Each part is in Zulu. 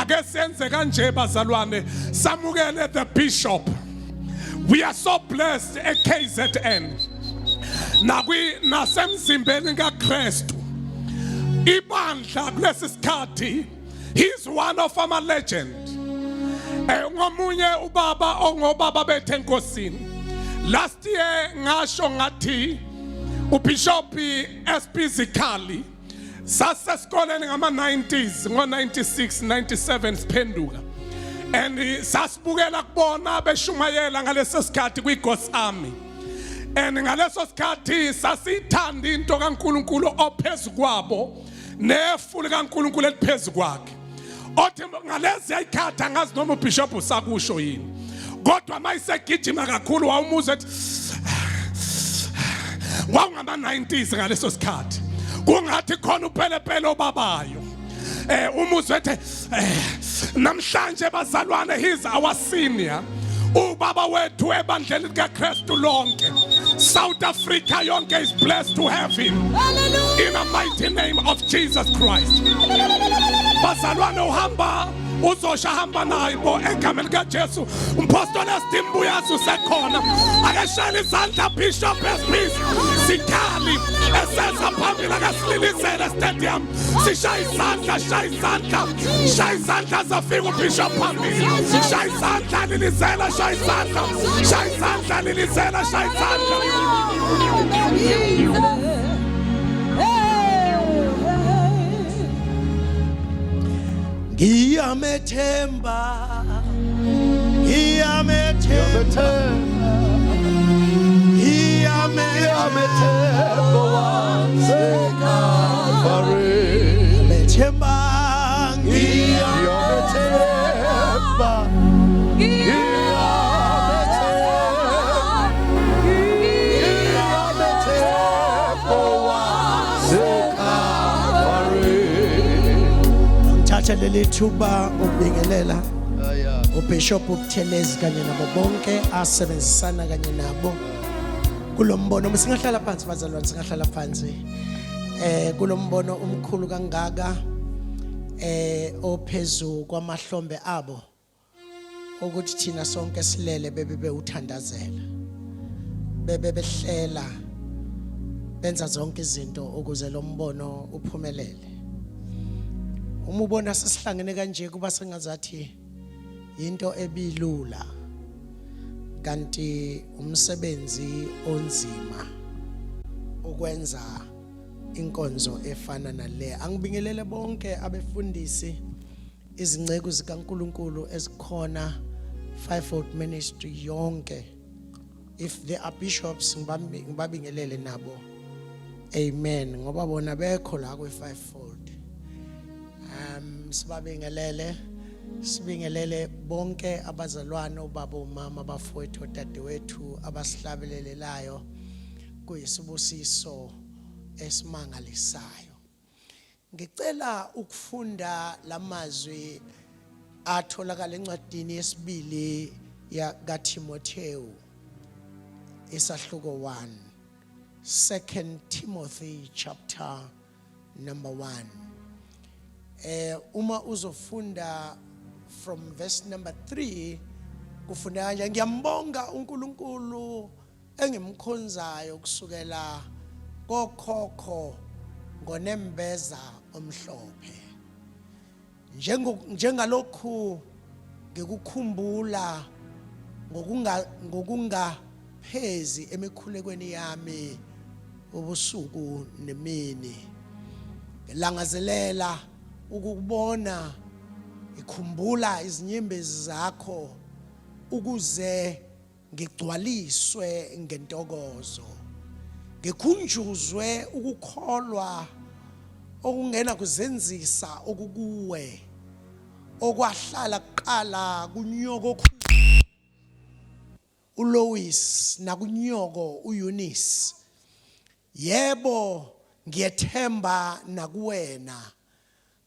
Ake senze kanje bazalwane, samukele the bishop. We are so blessed eKZN. Nakwi nasemzimbeni kaKristu. Ibandla kulesi sikhathi he's one of our legend. Eh ngomunye ubaba ongobaba bethe enkosini. Last year ngasho ngathi uBishop SP Zikhali sasesikoleni ngama-90s ngo-96 97 siphenduka and sasibukela kubona beshumayela ngaleso sikhathi kwi-God's Army and ngaleso sikhathi sasiyithanda into kaNkuluNkulu ophezu kwabo nefu likaNkuluNkulu eliphezu kwakhe othi ngalezi ayikhathi angazi noma ubishop usakusho yini kodwa mayisegijima kakhulu wawumuzwa ethi wawungama-90s ngaleso sikhathi kungathi khona upelepele obabayo eh umuzwe ethi eh, namhlanje bazalwane he's our senior ubaba wethu ebandleni likaKristu lonke South Africa yonke is blessed to have him Hallelujah. in the mighty name of Jesus Christ bazalwane uhamba uzosha hamba naye bo egameni likaJesu umpostoli Estimbuyazi usekhona akeshayela izandla Bishop SP Sikhali eseza phambili akasililizele stadium sishaya izandla shaya izandla shaya izandla zafika ubishop phambili shaya izandla lilizela shaya izandla shaya izandla lilizela shaya izandla Ngiyamethemba Ngiyamethemba Ngiyamethemba waseKalvari Ngiyamethemba Ngiyamethemba Ngithatha leli thuba ukubingelela uBishop uButhelezi kanye nabo bonke asebenzisana kanye nabo kulombono. Singahlala phansi bazalwane, singahlala phansi. Eh kulombono omkhulu kangaka eh ophezu kwamahlombe abo ukuthi thina sonke silele bebe bewuthandazela bebe behlela benza zonke izinto ukuze lo mbono uphumelele uma ubona sesihlangene kanje kuba sengazathi into ebilula kanti umsebenzi onzima ukwenza inkonzo efana nale angibingelele bonke abefundisi izinceku zikaNkuluNkulu ezikhona fivefold ministry yonke if there are bishops ngibabingelele nabo amen ngoba bona bekho la kwi fivefold um sibabingelele sibingelele bonke abazalwane obaba omama abafowethu odadewethu abasihlabelelelayo kuyisibusiso esimangalisayo Ngicela ukufunda lamazwi atholakala encwadini yesibili kaThimothewu isahluko 1 2 Timothy chapter number 1 eh uma uzofunda from verse number 3 kufunda kanje ngiyambonga uNkulunkulu engimkhonzayo kusukela kokhokho ngonembeza omhlophe njengalokhu ngikukhumbula ngokunga ngokungaphezi emikhulekweni yami ubusuku nemini ngilangazelela ukukubona ngikhumbula izinyembezi zakho ukuze ngigcwaliswe ngentokozo ngikhunjuzwe ukukholwa okungena kuzenzisa okukuwe okwahlala kuqala kunyoko uLois nakunyoko uEunice yebo ngiyethemba nakuwena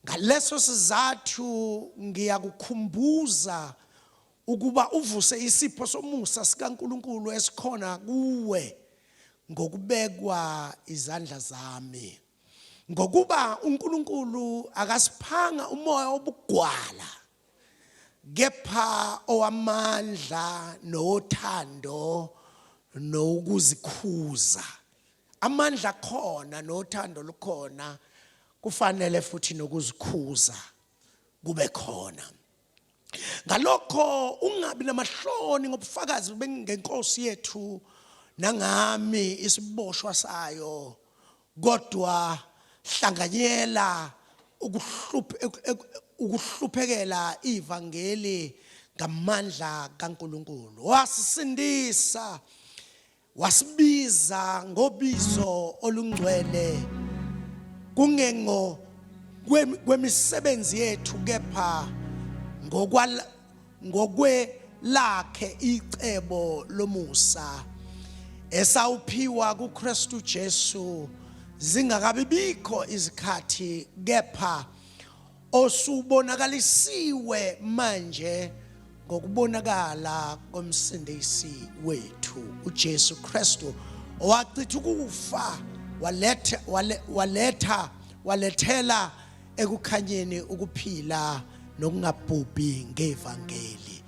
ngaleso sizathu ngiyakukhumbuza ukuba uvuse isipho somusa sikaNkulunkulu esikhona kuwe ngokubekwa izandla zami. Ngokuba uNkulunkulu akasiphanga umoya wobugwala. Kepha owamandla nothando nokuzikhuza. Amandla khona nothando lukhona kufanele futhi nokuzikhuza kube khona. Ngalokho ungabi namahloni ngobufakazi bengenkosi yethu nangami isiboshwa sayo kodwa hlanganyela ukuhluphekela ivangeli ngamandla kaNkuluNkulu wasisindisa Wasibiza ngobizo olungcwele kungengo kwemisebenzi yethu kepha ngokwelakhe icebo lomusa esawuphiwa kuKristu Jesu zingakabibikho izikhathi kepha osubonakalisiwe manje ngokubonakala komsindisi wethu uJesu Kristu owachitha ukufa waletha waletha walethela ekukhanyeni ukuphila nokungabhubhi ngevangeli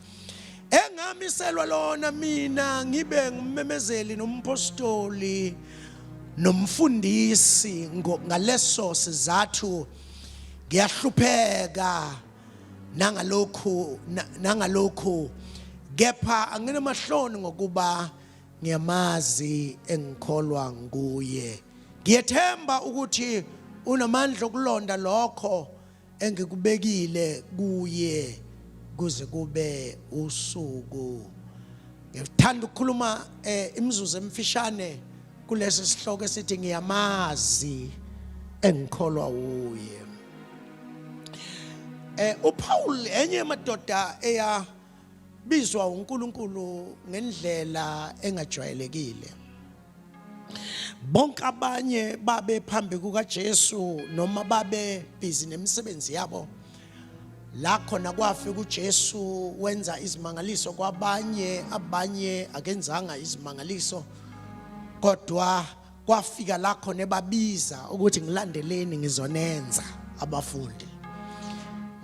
engamiselwa lona mina ngibe ngummemezeli nompostoli nomfundisi ngaleso sizathu ngiyahlupheka nangalokhu nangalokhu kepha anginamahloni ngokuba ngiyamazi engikholwa nguye ngiyethemba ukuthi unamandla okulonda lokho engikubekile kuye kuze kube usuku ngithanda ukukhuluma eh, imizuzu emfishane kulesi sihloko esithi ngiyamazi engikholwa uye eh uPaul enye yamadoda eya bizwa uNkulunkulu ngendlela engajwayelekile bonke abanye babe phambi kukaJesu noma babe busy nemisebenzi yabo la khona kwafika uJesu wenza izimangaliso kwabanye abanye akenzanga izimangaliso kodwa kwafika la khona ebabiza ukuthi ngilandeleni ngizonenza abafundi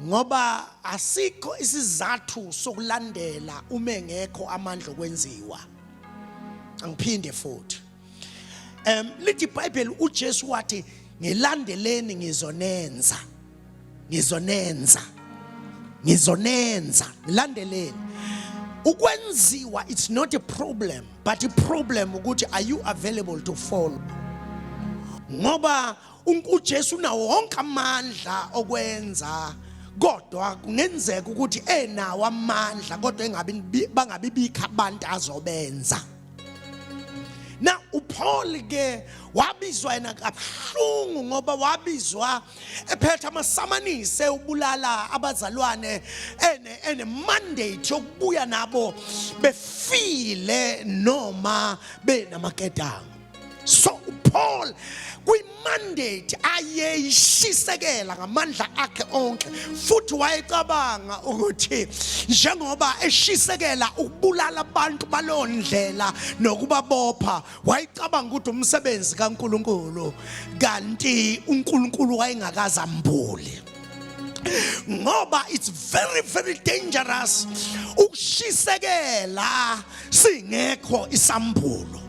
ngoba asikho isizathu sokulandela uma engekho amandla okwenziwa angiphinde futhi lithi iBhayibheli uJesu wathi ngilandeleni ngizonenza ngizonenza ngizonenza ngilandeleni ukwenziwa it's not a problem but i problem ukuthi are you available to follow ngoba uJesu unawo wonke amandla okwenza kodwa kungenzeka ukuthi enawo amandla kodwa engabi bangabibikho abantu azobenza na uPaul ke wabizwa yena kabuhlungu ngoba wabizwa ephethe amasamanise ubulala abazalwane ene ene mandate yokubuya nabo befile noma benamaketanga so uPaul kwi-mandate ayeyishisekela ngamandla akhe onke futhi wayecabanga ukuthi njengoba eshisekela ukubulala abantu baleyo ndlela nokubabopha wayecabanga ukuthi umsebenzi kaNkuluNkulu kanti uNkulunkulu wayengakaze ambule ngoba it's very very dangerous ukushisekela singekho isambulo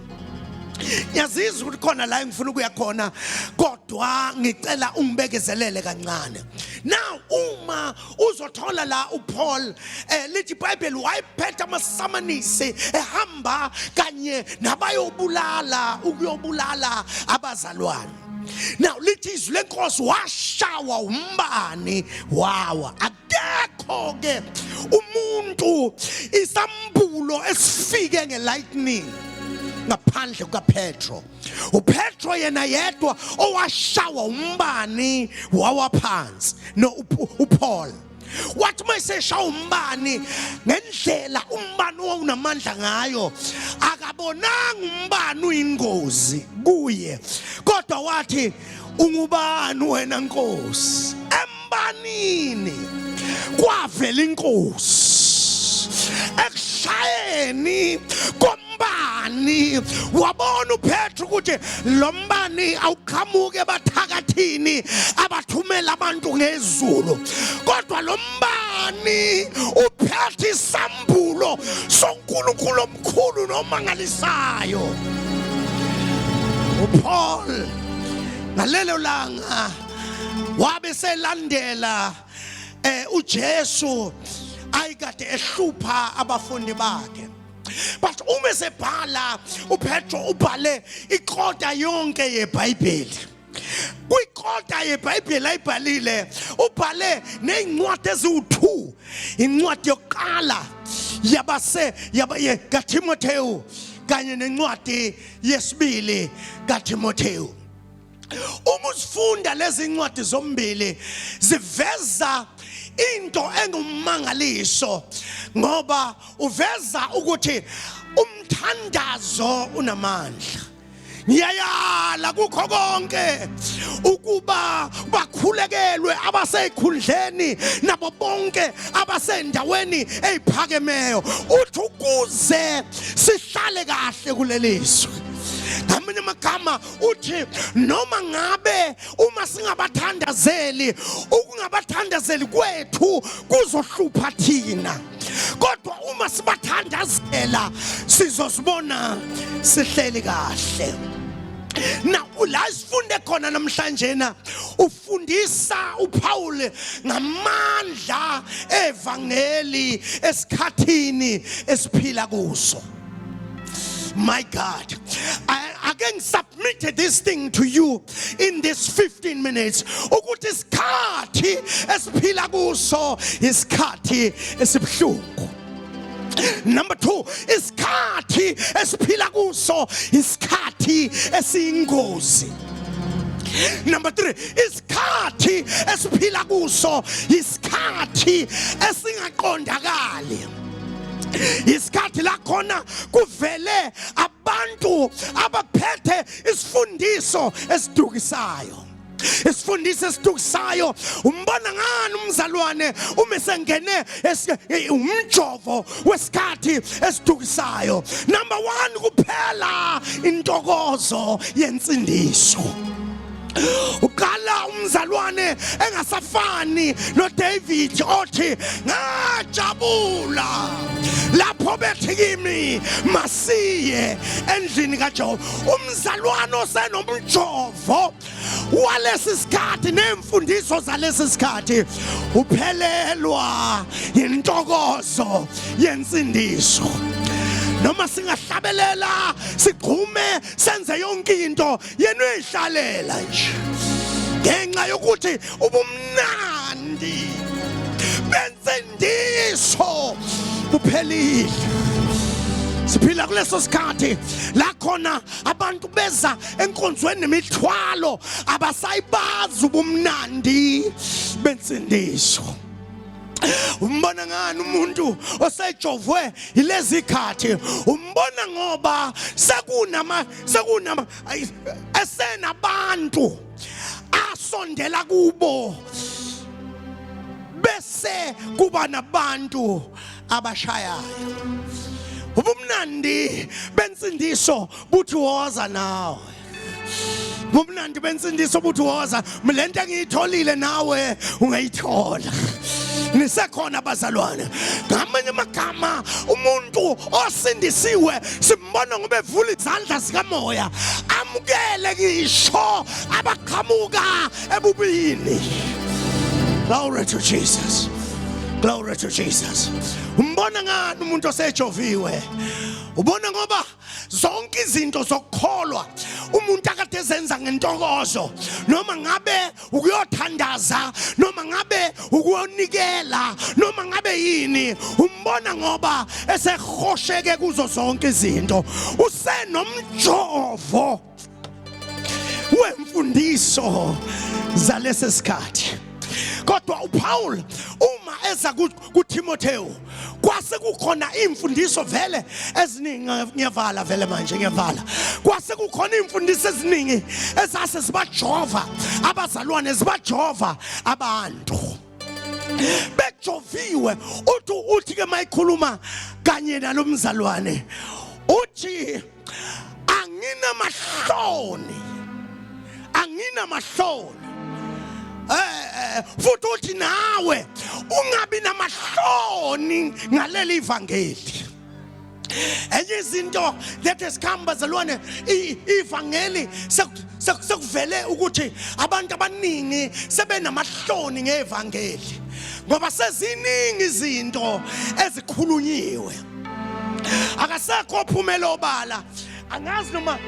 ngiyazizwa ukuthi khona la engifuna ukuya khona kodwa ngicela ungibekezelele kancane now uma uzothola la uPaul eh lithi iBhayibheli wayephethe amasamanisi ehamba kanye nabayobulala ukuyobulala abazalwane now lithi izwi lenkosi washawa umbani wawa akekho ke umuntu isambulo esifike ngelightning ngaphandle kukaPetro uPetro yena yedwa owashawa umbani wawa phansi no uPaul wathi uma eseshaya umbani ngendlela umbani owawunamandla ngayo akabonanga umbani uyingozi kuye kodwa wathi ungubani wena nkosi embanini kwavela inkosi ekushayeni. Lombani wabona uPetru ukuthi lombani awuqhamuke ebathakathini abathumela abantu ngezulu, kodwa lombani uphethe isambulo soNkulunkulu omkhulu nomangalisayo. uPaul ngalelo langa wabe selandela uJesu ayikade ehlupha abafundi bakhe. But uma esebhala uPetro ubhale ikota yonke yeBhayibheli. Kwikota yeBhayibheli ayibhalile ubhale nezincwadi eziwu2, incwadi yokuqala yabase kaTimotheo kanye nencwadi yesibili kaTimotheo. Uma uzifunda lezi ncwadi zombili ziveza into engumangaliso, ngoba uveza ukuthi umthandazo unamandla. Ngiyayala kukho konke ukuba bakhulekelwe abaseyikhundleni nabo bonke abasendaweni eyiphakemeyo, uthi ukuze sihlale kahle kulelizwe. Ngamanye amagama uthi noma ngabe uma singabathandazeli, ukungabathandazeli kwethu kuzohlupha thina, kodwa uma sibathandazela sizosibona sihleli kahle. Na la sifunde khona namhlanje na ufundisa uPaul ngamandla evangeli esikhathini esiphila kuso. My God, I again submitted this thing to you in this 15 minutes ukuthi isikhathi esiphila kuso isikhathi esibuhlungu. Number 2, isikhathi esiphila kuso isikhathi esiyingozi. Number 3, isikhathi esiphila kuso isikhathi esingaqondakali. Isikhathi la khona kuvele abantu abaphethe isifundiso esidukisayo. Isifundiso esidukisayo umbona ngani umzalwane uma esengene umjovo wesikhathi esidukisayo? Number 1, kuphela intokozo yensindiso. Uqala umzalwane engasafani noDavid othi ngajabula lapho bethi kimi masiye endlini kaJehova. Umzalwane osenomjovo walesi sikhathi nemfundiso zalesi sikhathi uphelelwa intokozo yensindiso. Noma singahlabelela sigqume senze yonke into, yena uyihlalela nje ngenxa yokuthi ubumnandi bensindiso buphelile. Siphila kuleso sikhathi la khona abantu beza enkonzweni nemithwalo, abasayibazi ubumnandi bensindiso. Umbona ngani umuntu osejovwe yilezi khathi? Umbona ngoba sekunama sekunama esenabantu asondela kubo, bese kuba nabantu abashayayo. Ubumnandi bensindiso buthi woza nawe. Ubumnandi bensindiso buthi woza, lento engiyitholile nawe ungayithola. Nisekhona bazalwane? Ngamanye amagama umuntu osindisiwe simbona ngoba evula izandla zikamoya amukele ngisho abaqhamuka ebubini. Glory to Jesus, glory to Jesus. Umbona ngani umuntu osejoviwe? Ubona ngoba zonke izinto zokukholwa umuntu akade ezenza ngentokozo, noma ngabe ukuyothandaza, noma ngabe ukuyonikela, noma ngabe yini, umbona ngoba esehosheke kuzo zonke izinto, usenomjovo wemfundiso zalesi sikhathi. Kodwa uPaul uma eza kuTimotheo kwase kukhona imfundiso vele eziningi. Ngiyavala vele manje, ngiyavala. Kwase kukhona imfundiso eziningi ezase zibajova abazalwane, zibajova abantu bejoviwe. Uthi ke mayikhuluma kanye nalomzalwane uthi Uthi anginamahloni, anginamahloni. Futhi uthi nawe ungabi namahloni ngaleli ivangeli. Enye izinto that has come, bazalwane, ivangeli sekuvele ukuthi abantu abaningi sebenamahloni ngevangeli ngoba seziningi izinto ezikhulunyiwe, akasekho ophumela obala. Angazi noma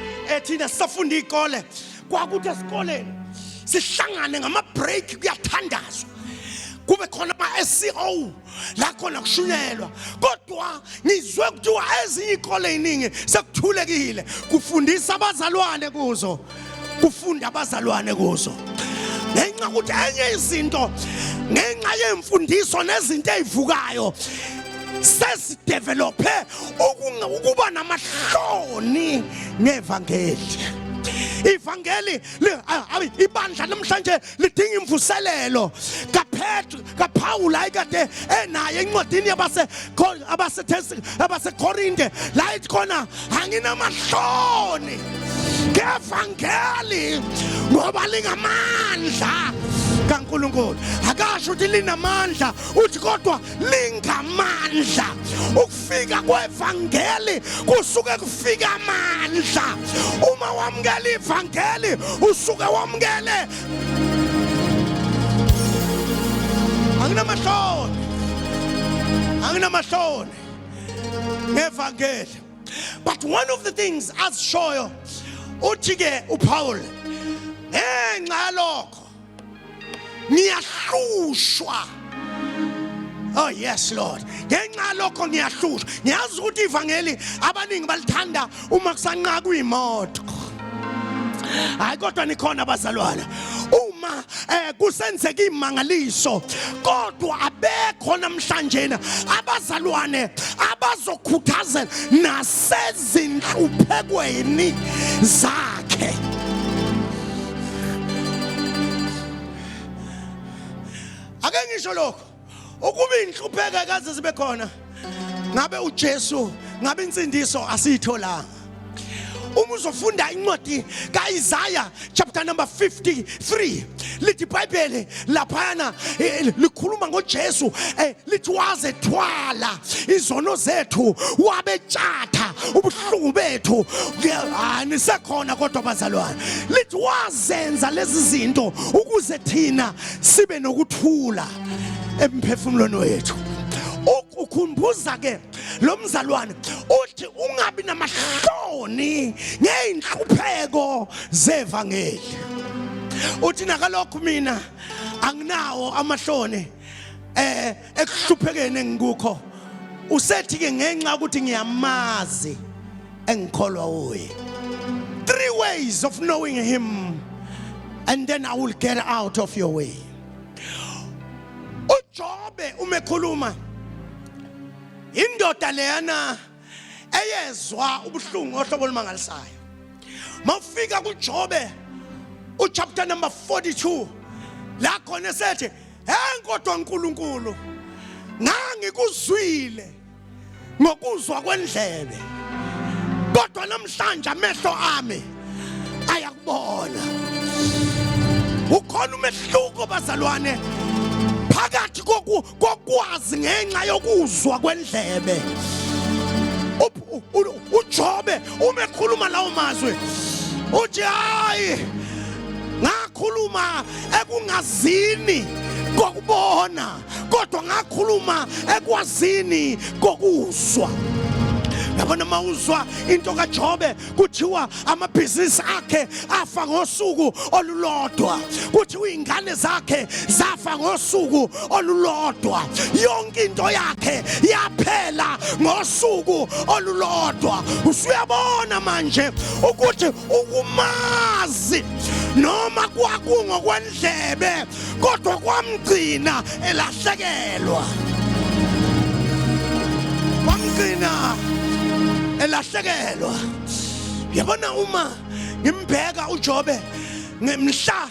thina sisafunda ikole, kwakuthi esikoleni sihlangane ngama break, kuyathandazwa, kube khona ama-SCO la khona kushunyelwa. Kodwa ngizwe kuthiwa ezinye iy'kole ey'ningi sekuthulekile, kufundisa abazalwane kuzo, kufunda abazalwane kuzo, ngenxa ukuthi enye izinto, ngenxa yemfundiso nezinto ey'vukayo, sesidevelophe ukuba namahloni ngevangeli. Ivangeli, ibandla namhlanje lidinga imvuselelo kaPetru, kaPaul ayikade enayo encwadini yabase abaseKorinte, la ithi khona anginamahloni ngevangeli ngoba lingamandla kaNkulunkulu. Akasho ukuthi linamandla, uthi kodwa lingamandla. Ukufika kwevangeli kusuke kufika amandla. Uma wamukela ivangeli, usuke wamukele. Anginamahloni, anginamahloni ngevangeli. But one of the things azishoyo, uthi ke uPaul, ngenxa yalokho ngiyahlushwa. Oh yes, Lord, ngenxa lokho ngiyahlushwa. Ngiyazi ukuthi ivangeli abaningi balithanda uma kusanqakwa imoto. Hayi, kodwa nikhona abazalwana uma kusenzeka imangaliso, kodwa abekho namhlanje abazalwane abazokhuthazela nasezinhluphekweni zakhe. Ake ngisho lokho, ukuba inhlupheko kaze zibe khona, ngabe uJesu, ngabe insindiso asiyitholanga. Uma uzofunda incwadi kaIsaiah chapter number 53, lithi iBhayibheli laphayana, likhuluma ngoJesu, lithi wazethwala izono zethu, wabetshatha ubuhlungu bethu. Nisekhona kodwa bazalwane? Lithi wazenza lezi zinto ukuze thina sibe nokuthula emphefumulweni wethu. Ukhumbuza ke lo mzalwane, uthi ungabi namahloni ngeinhlupheko zevangeli. Uthi nakalokhu mina anginawo amahloni ekuhluphekeni engikukho. Usethi ke ngenxa ukuthi ngiyamazi engikholwa uye. Three ways of knowing him and then I will get out of your way. UJobe uma ekhuluma, indoda leyana eyezwa ubuhlungu ohlobo olumangalisayo. Mawufika kuJobe uchapter number 42, la khona esethi, "Hey kodwa uNkulunkulu, ngangikuzwile ngokuzwa kwendlebe, kodwa namhlanje amehlo ami ayakubona." Ukhona umehluko, bazalwane, phakathi kokwazi ngenxa yokuzwa kwendlebe. UJobe uma ekhuluma lawo mazwi, uthi hayi, ngakhuluma ekungazini kokubona, kodwa ngakhuluma ekwazini kokuzwa. Yabona, mawuzwa into kaJobe, kuthiwa amabhizinisi akhe afa ngosuku olulodwa, kuthiwa izingane zakhe zafa ngosuku olulodwa, yonke into yakhe yaphela ngosuku olulodwa. Usuyabona manje ukuthi ukumazi noma kwakungokwendlebe, kodwa kwamgcina elahlekelwa, kwamgcina elahlekelwa. Yabona, uma ngimbheka uJobe ngemhla,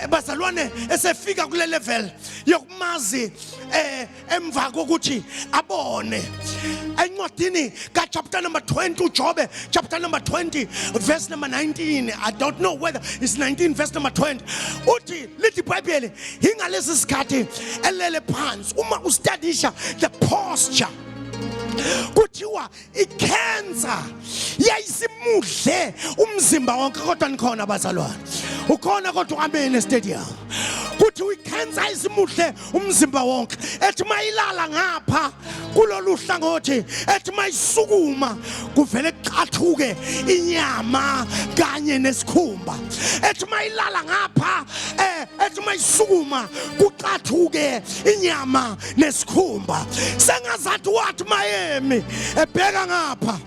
bazalwane, esefika kule level. yokumazi eh emva kokuthi abone encwadini ka chapter number 20 uJobe chapter number 20 verse number 19. I don't know whether it's 19 verse number 20. Uthi lithi iBhayibheli ingalesi sikhathi elele phansi, uma ustadisha the posture, kuthiwa icancer yayisimudle umzimba wonke. Kodwa nikhona bazalwane? Ukhona kodwa amen stadium? Kuthiwa icancer isimudle umzimba wonke, ethi mayilala ngapha kulolu hlangothi, ethi mayisukuma kuvele kuqathuke inyama kanye nesikhumba, ethi mayilala ngapha ethi mayisukuma kuqathuke inyama nesikhumba. Sengazathi wathi mayemi ebheka ngapha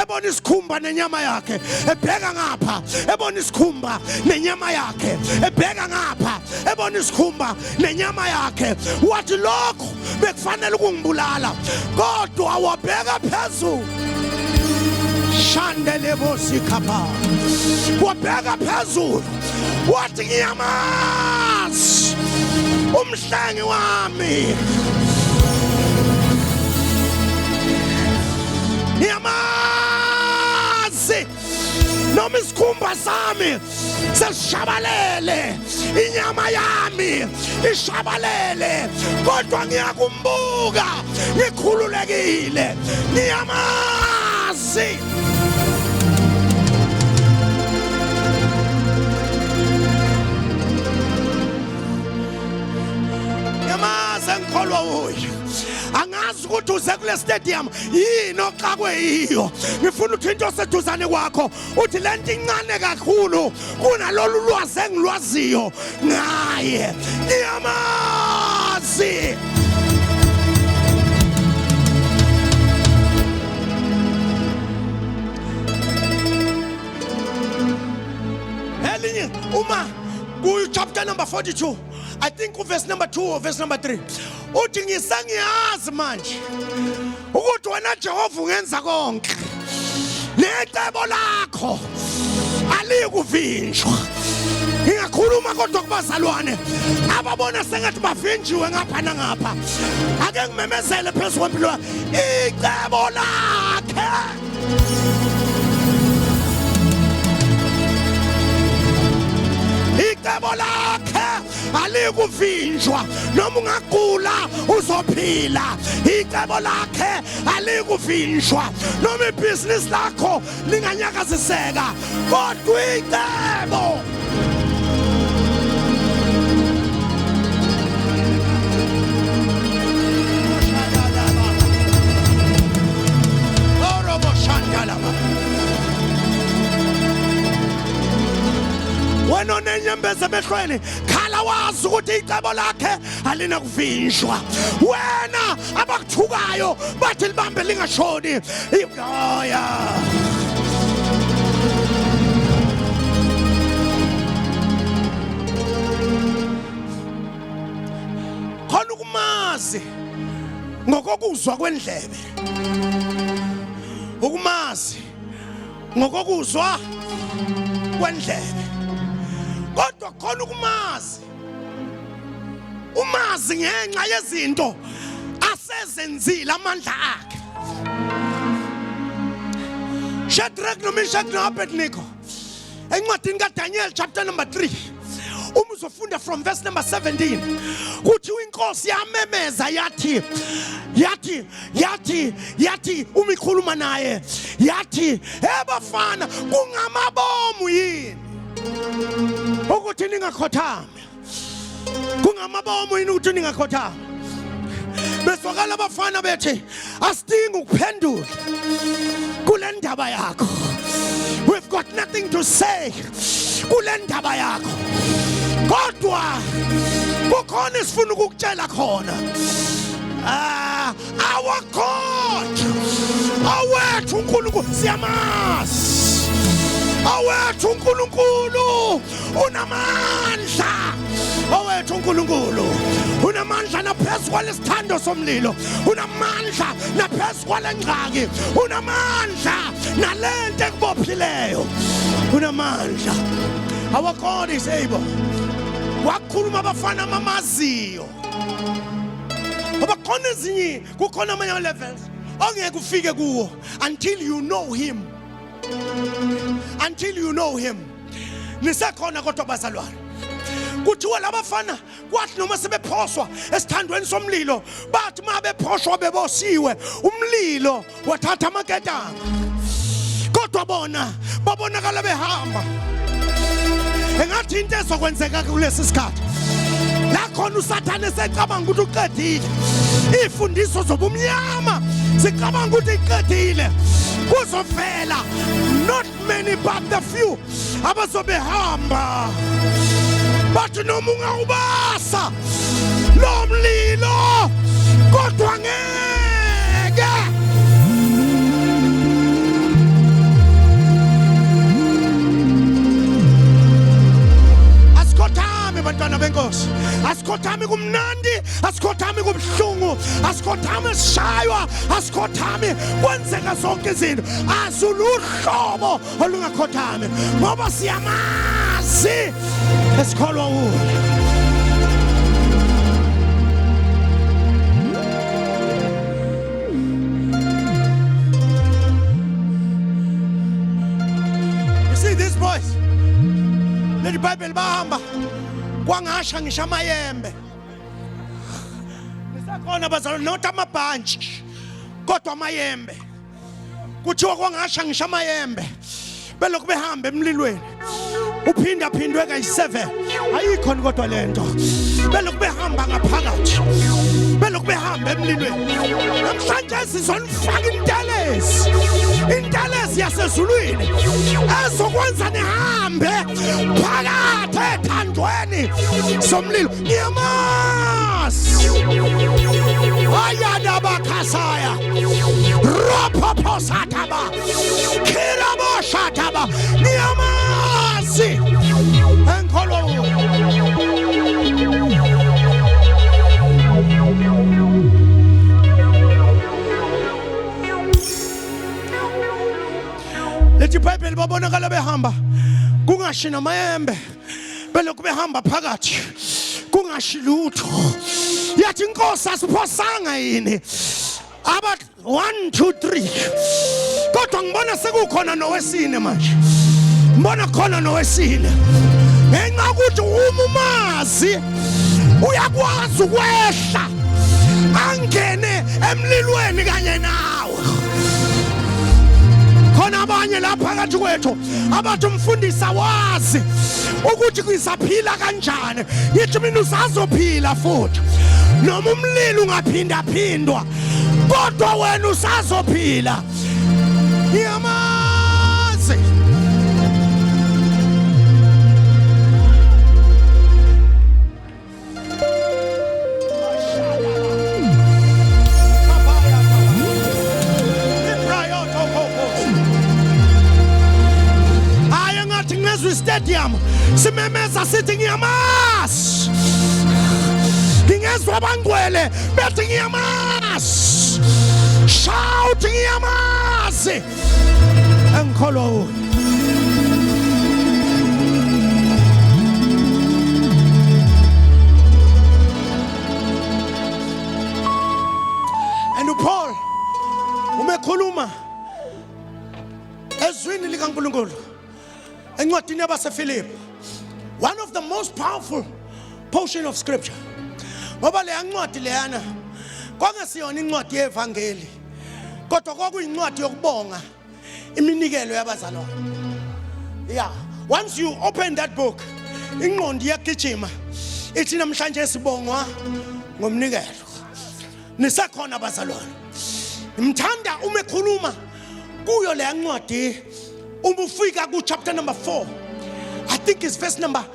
ebona isikhumba nenyama yakhe, ebheka ngapha ebona isikhumba nenyama yakhe, ebheka ngapha ebona isikhumba nenyama yakhe, wathi lokhu bekufanele ukungibulala, kodwa wabheka phezulu, shandelebosikapha, wabheka phezulu wathi ngiyamazi umhlengi wami, ngiyamazi, noma isikhumba sami sesishabalele, inyama yami ishabalele, kodwa ngiyakumbuka ngikhululekile, ngiyamazi. Ngiyamazi engikholwa uye. Angazi ukuthi uze kule stadium yini oxakwe yiyo. Ngifuna ukuthi into oseduzane kwakho uthi lento incane kakhulu kunalolu lwazi engilwaziyo ngaye. Ngiyamazi. Elinye uma ku chapter number 42, I think verse number 2 or verse number 3, uthi ngisengiyazi manje ukuthi wena Jehova ungenza konke, necebo lakho alikuvinjwa. Ngingakhuluma kodwa kubazalwane ababona sengathi bavinjiwe ngapha nangapha, ake ngimemezele phezu kwempilo icebo lakhe. Icebo lakhe alikuvinjwa, noma ungagula uzophila. Icebo lakhe alikuvinjwa, noma ibhizinisi lakho linganyakaziseka, kodwa icebo. Wena onenyembezi emehlweni, khala wazi ukuthi icebo lakhe alinakuvinjwa. Wena abakuthukayo bathi libambe lingashoni, oya khona ukumazi ngokokuzwa kwendlebe, ukumazi ngokokuzwa kwendlebe, kodwa khona ukumazi umazi ngenxa yezinto asezenzile, amandla akhe. Shadrach noMeshach noAbednego, encwadini kaDaniel chapter number 3, uma uzofunda from verse number 17, kuthiwa inkosi yamemeza yathi yathi yathi yathi uma ikhuluma naye yathi, "Ebafana, kungamabomu yini ukuthi ningakhothami? Kungamabomu yini ukuthi ningakhothami?" Bezwakala abafana bethi, "Asidingi ukuphendula kule ndaba yakho. We've got nothing to say kule ndaba yakho, kodwa kukhona esifuna ukukutshela khona. Ah, our God, awethu uNkulunkulu siyamazi, awethu uNkulunkulu unamandla, owethu uNkulunkulu unamandla naphezu kwalesithando somlilo, unamandla naphezu kwalengxaki, unamandla nalento ekubophileyo, unamandla. Our God is able." Wakhuluma abafana amamaziyo. Ngoba khona ezinye kukhona amanye ama levels ongeke ufike kuwo until you know him. Until you know him. Nisekhona kodwa bazalwane. Kuthiwa labafana kwathi noma sebephoswa esithandweni somlilo bathi uma bephoshwa bebosiwe umlilo wathatha amaketanga kodwa bona babonakala behamba engathi into ezokwenzeka kulesi sikhathi la khona usathane secabanga ukuthi uqedile ifundiso zobumnyama zicabanga ukuthi iqedile kuzovela not many but the few abazobehamba bathi noma ungawubasa lo mlilo kodwa ngeke asikhothame bantwana benkosi asikhothame kumnandi asikhothame kubuhlungu asikhothame sishaywa asikhothame kwenzeka zonke izinto asuluhlobo olungakhothami ngoba siyamazi esikholwa kuye. You see these boys leli Bible bahamba kwangasha ngisho amayembe nisakhona bazalwane not amabhantshi kodwa amayembe kuthiwa kwangasha ngisho amayembe belokhu behamba emlilweni uphinda phindwe kayi-7 ayikhona kodwa le nto belokhu behamba ngaphakathi belokhu behamba emlilweni namhlanje sizonifaka intelezi intelezi yasezulwini ezokwenza nihambe phakathi ethandweni somlilo ngiyamazi ayadabakhasaya rophophosathaba khiraboshathaba ngiyamazi engikholwa lethi ibhayibheli babonakala behamba kungashi namayembe belokhu behamba phakathi kungashi lutho yathi inkosi asiphosanga yini aba 1 2 3 kodwa ngibona sekukhona nowesine manje ngibona khona nowesine ngenxa ukuthi uma umazi uyakwazi ukwehla angene emlilweni kanye nawe khona abanye la phakathi kwethu abathi umfundisi awazi ukuthi ngisaphila kanjani ngithi mina usazophila futhi noma umlilo ungaphindaphindwa kodwa wena usazophila ngiyamazi Hayi engathi ngezwe stadium simemeza sithi ngiyamazi ngingezwa abangcwele bethi ngiyamazi shout ngiyamazi engikholwa kuye. And uPaul uma ekhuluma ezwini likaNkulunkulu encwadini yabaseFilipi one of the most powerful portion of scripture ngoba leya ncwadi leyana kwakungesiyona incwadi yevangeli kodwa kwakuyincwadi yokubonga iminikelo yabazalwane yeah once you open that book ingqondo iyagijima ithi namhlanje sibongwa ngomnikelo nisekhona bazalwane ngimthanda uma ekhuluma kuyo leya ncwadi uma ufika ku chapter number 4 I think it's verse number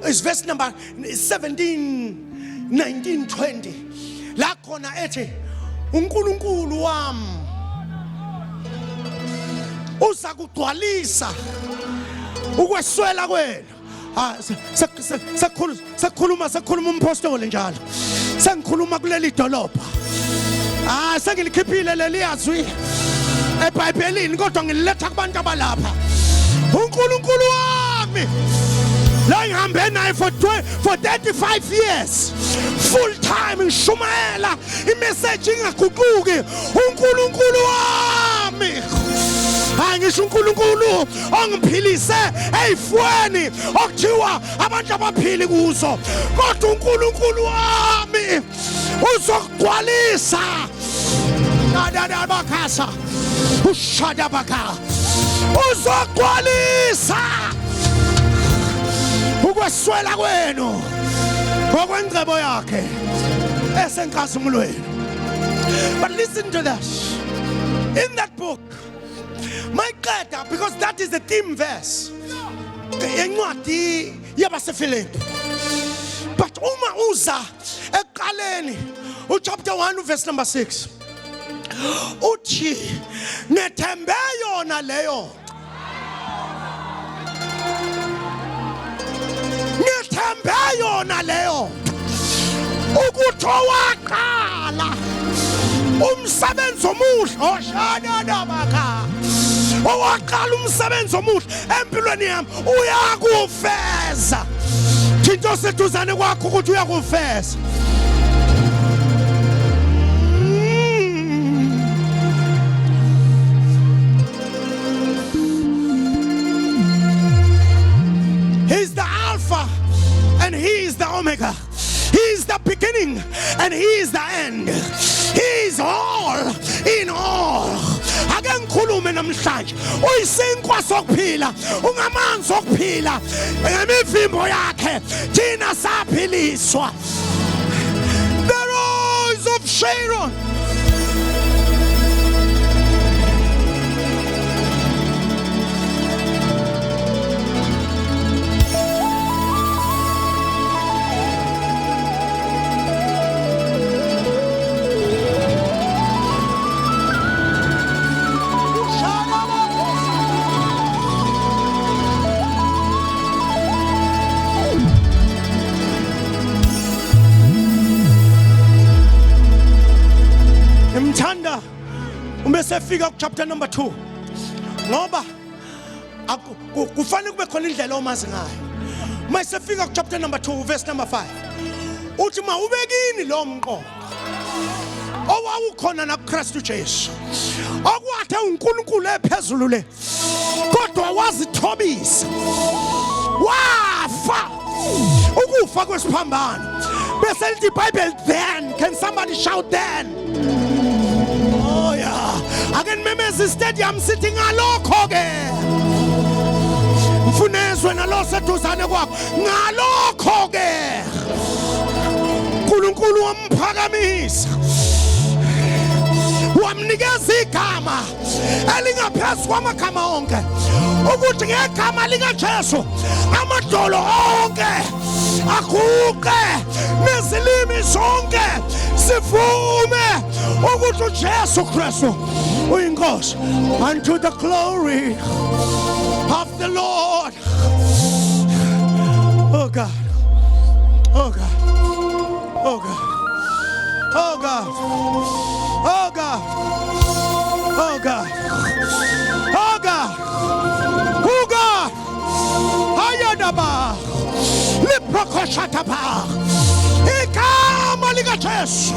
is verse number 17 19 20 la khona ethi uNkulunkulu wami uza kugcwalisa ukweswela kwenu ah sekukhuluma sekukhuluma umpostoli njalo sengikhuluma kuleli dolobha ah sengilikhiphile leli yazwi eBhayibhelini kodwa ngililetha kubantu abalapha uNkulunkulu wami La ngihambe naye for 20, for 35 years full time ngishumayela imessage ingaguquki. uNkulunkulu wami, hayi ngisho uNkulunkulu ongiphilise eyifweni okuthiwa abantu abaphili kuzo, kodwa uNkulunkulu wami uzokugcwalisa dadadabakhasa ushadabaka, uzogcwalisa ukweswela kwenu ngokwengcebo yakhe esenkazimulweni. But listen to this, in that book mayiqeda, because that is the theme verse yencwadi yabaseFilipi, but uma uza ekuqaleni uchapter 1 verse number 6 uthi nethembe yona leyo, nithembe yona leyo, ukuthi owaqala umsebenzi omuhle oshananabakha, owaqala umsebenzi omuhle empilweni yami uyakufeza. Thinto seduzane kwakho ukuthi uyakufeza. He's the Alpha and he is the Omega. He is the beginning and he is the end. He is all in all. Ake ngikhulume namhlanje. Uyisinkwa sokuphila, ungamanzi okuphila. Ngemivimbo yakhe thina saphiliswa. The Rose of Sharon. Ngimthanda uma sefika ku chapter number 2, ngoba kufanele kube khona indlela omazi ngayo. Uma sefika ku chapter number 2 verse number 5 uthi mawubekini lo mqondo owawukhona nakuKristu Jesu, okwathe uNkulunkulu ephezulu le, kodwa wazithobisa wafa ukufa kwesiphambano. Bese lithi iBhayibheli, then can somebody shout then? Oh yeah, ake nimemeze istadium sithi ngalokho ke. Mfunezwe nalo seduzane kwakho, ngalokho ke uNkulunkulu wamphakamisa wamnikeza igama elingaphezu kwamagama onke, ukuthi ngegama likaJesu amadolo onke aguqe nezilimi zonke sivume ukuthi uJesu Kristu uyinkosi, unto the glory of the Lord. Oh God, oh God, oh God, oh God, oh God, oh God, oh God, oh God. Hayadaba liprokoshataba, igama likaJesu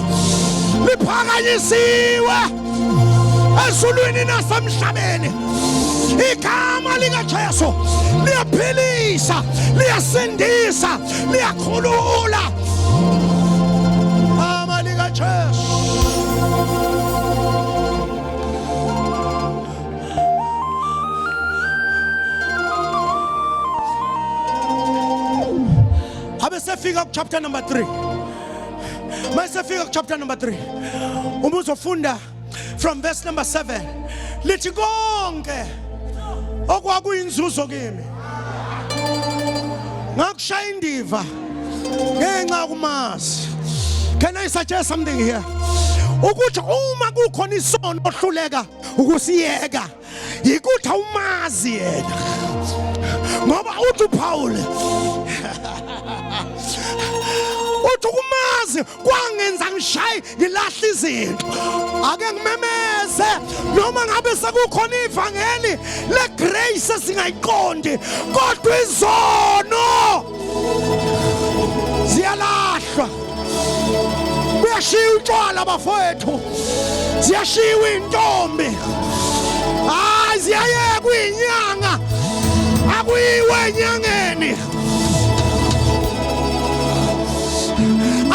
liphakanyisiwe ezulwini nasemhlabeni. Igama likaJesu liyaphilisa, liyasindisa, liyakhulula. Igama likaJesu. Abesefika ku chapter number 3, mayesefika ku chapter number 3, uma uzofunda from verse number 7, lithi konke okwakuyinzuzo kimi ngakushaya indiva ngenxa yokumazi. Can I suggest something here? Ukuthi uma kukhona isono ohluleka ukusiyeka, yikuthi awumazi yena, ngoba uthi uPaul Uthi ukumazi kwangenza ngishaye ngilahle izinto. Ake ngimemeze noma ngabe sekukhona ivangeli le grace esingayiqondi, kodwa izono ziyalahlwa. Kuyashiya utshwala bafowethu, ziyashiwa intombi, hayi ziyayekwa inyanga, akuyiwe enyangeni.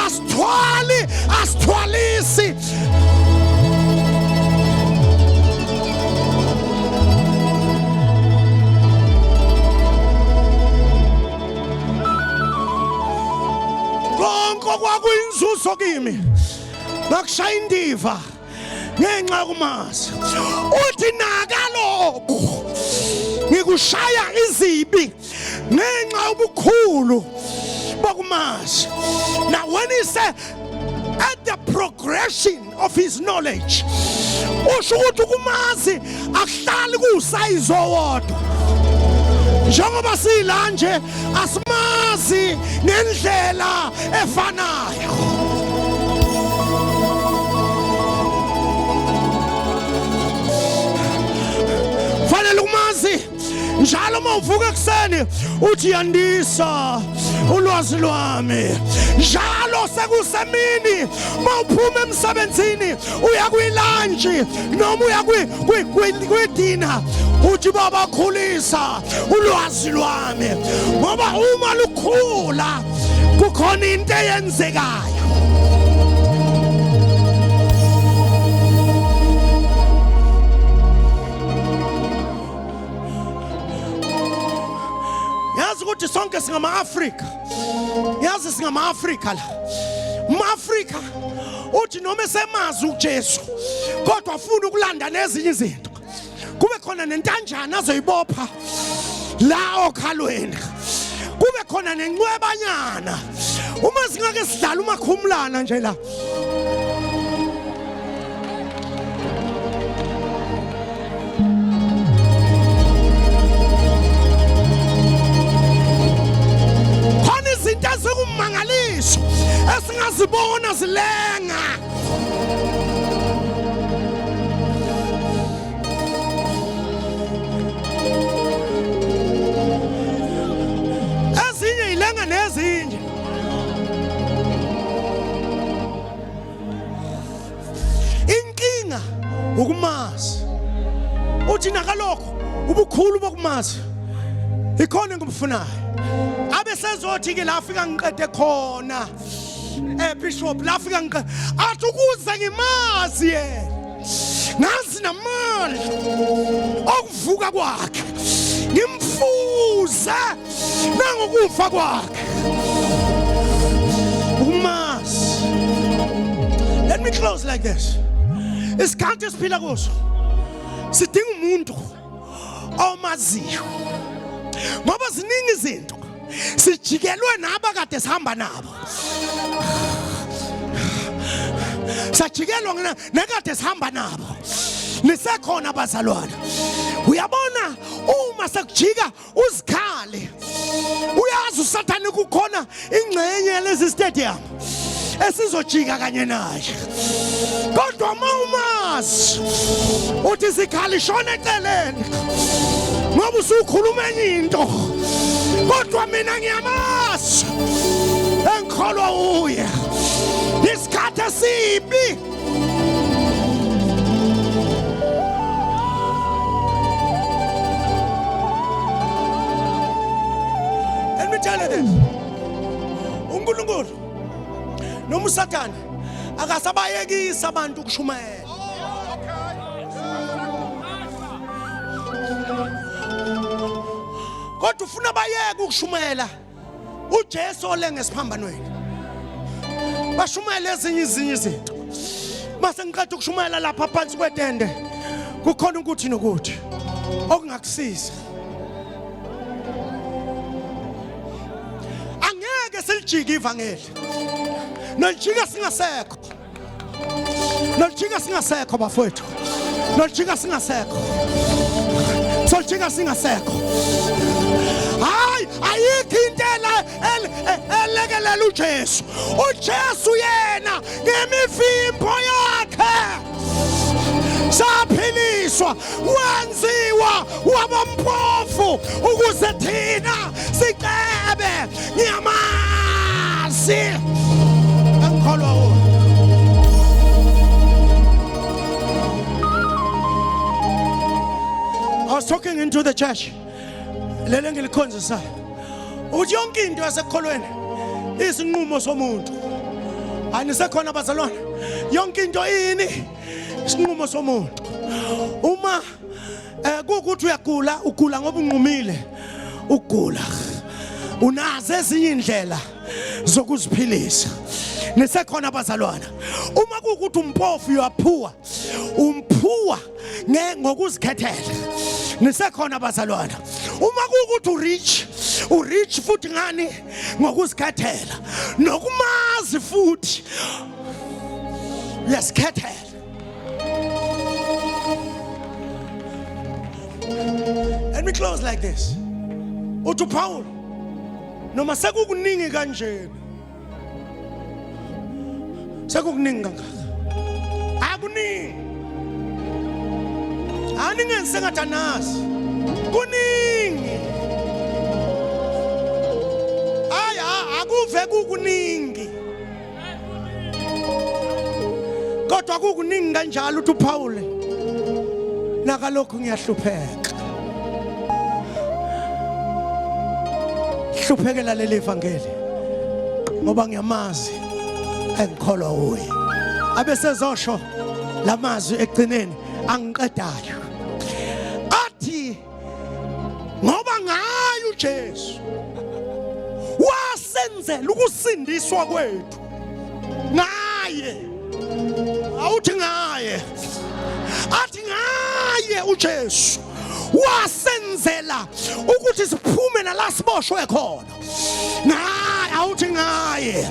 Asithwali, asithwalisi. Konke okwakuyinzuzo kimi ngakushaya indiva ngenxa yokumazi. Uthi nakalokhu ngikushaya izibi ngenxa yobukhulu bokumazi. Now when he said at the progression of his knowledge, usho ukuthi ukumazi akuhlali kuwusayizi owodwa. Njengoba sila nje asimazi ngendlela efanayo. Fanele ukumazi njalo uma uvuka ekuseni uthi yandisa ulwazi lwami. Njalo sekusemini uma uphuma emsebenzini uya kwilantshi noma uya kwidina uthi baba khulisa ulwazi lwami, ngoba uma lukhula kukhona into eyenzekayo. Yazi ukuthi sonke singama-Afrika, yazi singama-Afrika la. Uma-Afrika uthi noma esemazi uJesu kodwa afuna ukulanda nezinye izinto, kube khona nentanjana azoyibopha la okhalweni, kube khona nencwebanyana. Uma singake sidlala umakhumulana nje la, khona izinto ezikumangaliso esingazibona zilenga. Ezinye ilenga nezinye. Inkinga ukumazi. Uthi nakalokho ubukhulu bokumazi ikhona engimfunayo. Abe sezothi ke la afika ngiqede khona bishop, la afika ngiqede athi ukuze ngimazi yena ngazi namandla okuvuka kwakhe, ngimfuze nangokufa kwakhe. Ukumazi. Let me close like this. Isikhathi esiphila kuso sidinga umuntu omaziyo, ngoba ziningi izinto sijikelwe naba kade sihamba nabo, sajikelwa nekade sihamba nabo. Nisekhona bazalwana? Uyabona uma sekujika uzikhale, uyazi uSathane kukhona ingxenye lezi stadium esizojika kanye naye, kodwa uma umazi uthi sikhali shona eceleni ngoba usukhuluma enye into, kodwa mina ngiyamazi engikholwa uye. Isikhathi esibi. Let me tell you this. uNkulunkulu noma uSathane akasabayekisa abantu ukushumayela. Kodwa ufuna bayeke ukushumayela uJesu olenga esiphambanweni, bashumayela ezinye izinye izinto. Mase ngiqeda ukushumayela lapha phansi kwetende kukhona ukuthi nokuthi okungakusiza. Angeke silijike ivangeli, nolijika singasekho, nolijika singasekho bafowethu, nolijika singasekho, solijika singasekho. Hayi. Ayikho into elekelela uJesu. uJesu yena ngemivimbo yakhe saphiliswa, wenziwa wabampofu ukuze thina sicebe. Ngiyamazi engikholwa kuye. I was talking into the church lele ngilikhonzisayo ukuthi yonke into yasekukholweni isinqumo somuntu. Anisekhona bazalwane? Yonke into ini? Isinqumo somuntu. Uma kuwukuthi uyagula, ugula ngoba unqumile ukugula. Unazo ezinye indlela zokuziphilisa. Nisekhona bazalwana? Uma kuwukuthi umpofu, you are poor, umphuwa ngokuzikhethela. Nisekhona bazalwana? Uma kuwukuthi urich, urich futhi ngani? Ngokuzikhethela. Nokumazi futhi uyasikhethela. Let me close like this. Uthi uPaul, noma sekukuningi kanjena, sekukuningi kangaka, akuningi, aningenzi sengathi anazi, kuningi. Hayi, akuve kukuningi, kodwa kukuningi kanjalo. Uthi uPaul, nakalokhu ngiyahlupheka, hluphekela leli ivangeli ngoba ngiyamazi engikholwa kuye. Abesezosho lamazwi ekugcineni angiqedayo, athi ngoba ngaye uJesu wasenzela ukusindiswa kwethu. Ngaye, awuthi ngaye, athi ngaye uJesu wasenzela ukuthi siphume nala siboshwe khona. Ngaye, awuthi ngaye,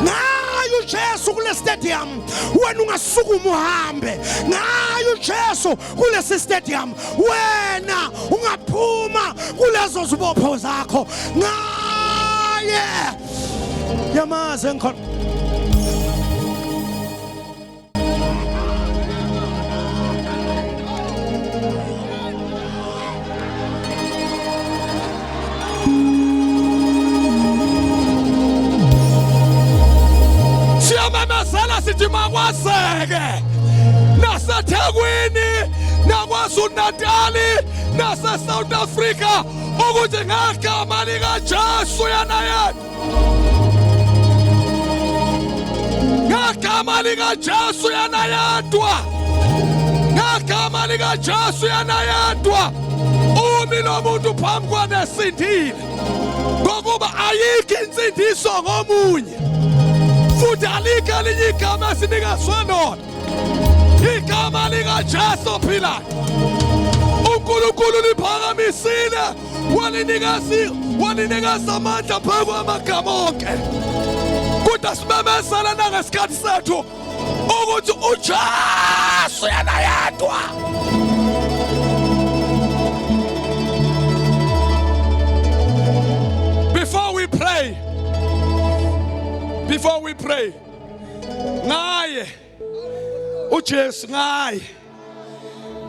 ngaye uJesu kule stadium wena ungasukuma uhambe. Ngaye uJesu kulesi stadium wena ungaphuma kulezo zibopho zakho. Ngaye, yamazi engikhona. Siyamemezela sithi makwazeke naseThekwini, naKwaZulu-Natali, nase-South Africa ukuthi ngegama likaJesu yena yedwa, ngegama likaJesu yena yedwa, ngegama likaJesu yena yedwa, umi lo muntu phambi kwanesindile, ngokuba ayikho insindiso ngomunye, futhi alikho elinye igama esinikazwe lona, igama likaJesu ophilayo. uNkulunkulu liphakamisile, walinikeza amandla phezu kwamagama onke. Kodwa simemezela nangesikhathi sethu ukuthi uJesu yena yedwa. Before we pray, before we pray, ngaye uJesu, ngaye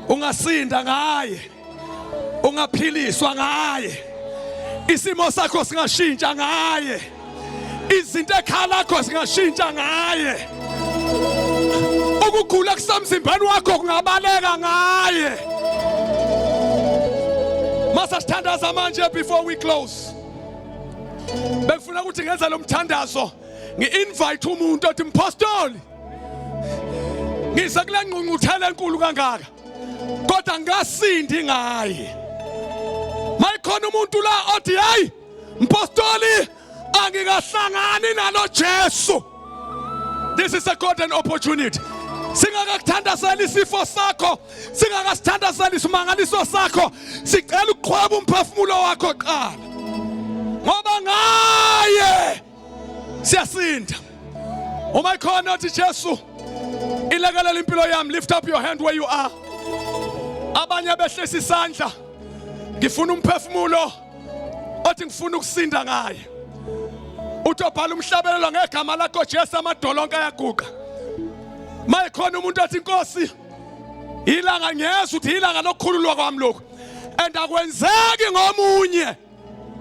ungasinda, ngaye ungaphiliswa, ngaye isimo sakho singashintsha, ngaye izinto ekhaya lakho singashintsha, ngaye ukugula kusemzimbeni wakho kungabaleka, ngaye. Masa sithandaza manje before we close. Bekufuna ukuthi ngenza lo mthandazo ngi-invite umuntu othi, "Mpostoli, ngize kule ngqungquthela enkulu kangaka kodwa ngingasindi ngaye." Mayikhona umuntu la othi, "Hayi mpostoli, angikahlangani nalo Jesu," this is a golden opportunity. Singakakuthandazeli isifo sakho, singakasithandazeli isimangaliso sakho, sicela ukuqhweba umphefumulo wakho qala, ngoba ngaye siyasinda. Uma ikhona othi, "Jesu, ilekelela impilo yami," lift up your hand where you are. Abanye behlisa isandla. Ngifuna umphefumulo. Othi ngifuna ukusinda ngaye. Uthi obhala umhlabelelo ngegama lakho Jesu amadolo onke ayaguqa. Mayikhona umuntu athi Nkosi ilanga ngiyezwa ukuthi ilanga lokukhululwa kwami lokhu. And akwenzeki ngomunye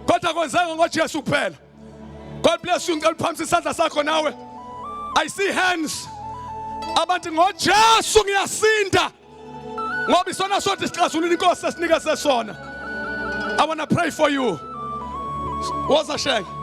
kodwa kwenzeka ngoJesu kuphela. God bless you. Ngicela uphakamisa isandla sakho nawe. I see hands. Abantu ngoJesu ngiyasinda. Ngoba isona sodwa isixazulula inkosi esinikeze sona. I want to pray for you. Woza Shenge.